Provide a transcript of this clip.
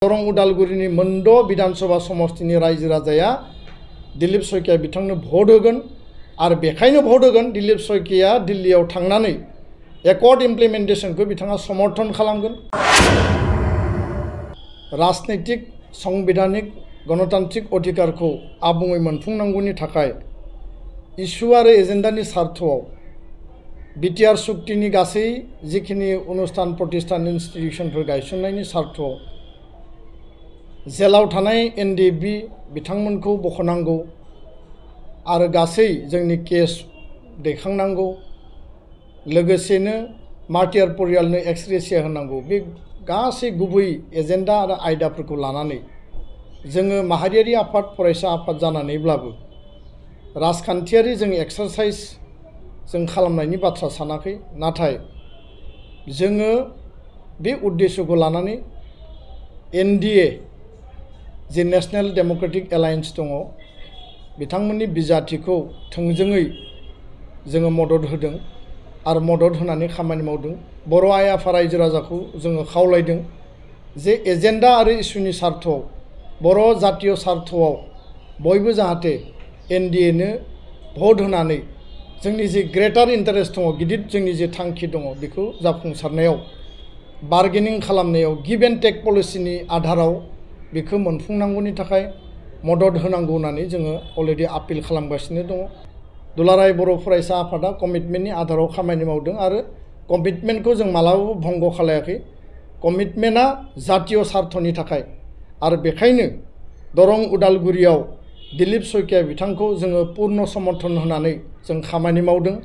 दरं उदालगुरिनि मोनद' विधानसभा समष्टिनि रायजो राजाया दिलीप शइकिया बिथांनो भट होगोन आरो बेखायनो भट होगोन दिलीप शइकिया दिल्लीयाव थांनानै एकर्ड इमप्लिमेन्टेशनखौ बिथाङा समर्थन खालामगोन। राजनैतिक संविधानिक गणतान्त्रिक अधिकारखौ आबुङै मोनफुंनांगौनि थाखाय इस्यु आरो एजेन्डानि सार्थआव बिटिआर सुक्तिनि गासै जिखिनि अनुष्ठान प्रतिष्ठान इन्स्टिटिउसनफोर गायसननायनि सार्थआव जेलाव थानाय एनडिएफबि बिथांमोनखौ बखनांगौ आरो गासै जोंनि केस दैखांनांगौ, लोगोसेनो मार्टियार परियालनो एक्सग्रेसिया होनांगौ। बे गासै गुबै एजेन्डा आरो आयदाफोरखौ लानानै जोङो माहारियारि आफाद फरायसा आफाद जानानैब्लाबो राजखान्थियारि जों एक्सारसाइज जों खालामनायनि बाथ्रा सानाखै, नाथाय जोङो बे उद्देश्यखौ लानानै एनडिए जे नेशनेल डेमोक्रेटिक एलायन्स दङ बिथांमोननि बिजाथिखौ थोंजोङै जोङो मदद होदों आरो मदद होनानै खामानि मावदों। बर' आइ आफा रायजो राजाखौ जोङो खावलायदों जे एजेन्डा आरो इस्युनि सार्थआव बर' जातीय सार्थआव बयबो जाहाथे एनडिएनो भट होनानै जोंनि जे ग्रेटार इन्टारेस्ट दङ, गिदिर जोंनि जे थांखि दङ बेखौ जाफुंसारनायाव बार्गेनिं खालामनायाव गिभ एन्ड टेक पलिसिनि आधाराव बेखौ मोनफुंनांगौनि थाखाय मदद होनांगौ होननानै जोङो अलरेडि आपिल खालामगासिनो दङ। दुलाराय बर' फरायसा आफादा कमिटमेन्टनि आधाराव खामानि मावदों आरो कमिटमेन्टखौ जों मालाबाबो भंग खालायाखै। कमिटमेन्टआ जातीय सार्थनि थाखाय आरो बेखायनो दरं उदालगुरियाव दिलीप शइकिया बिथांखौ जोङो पूर्ण समर्थन होनानै जों खामानि मावदों।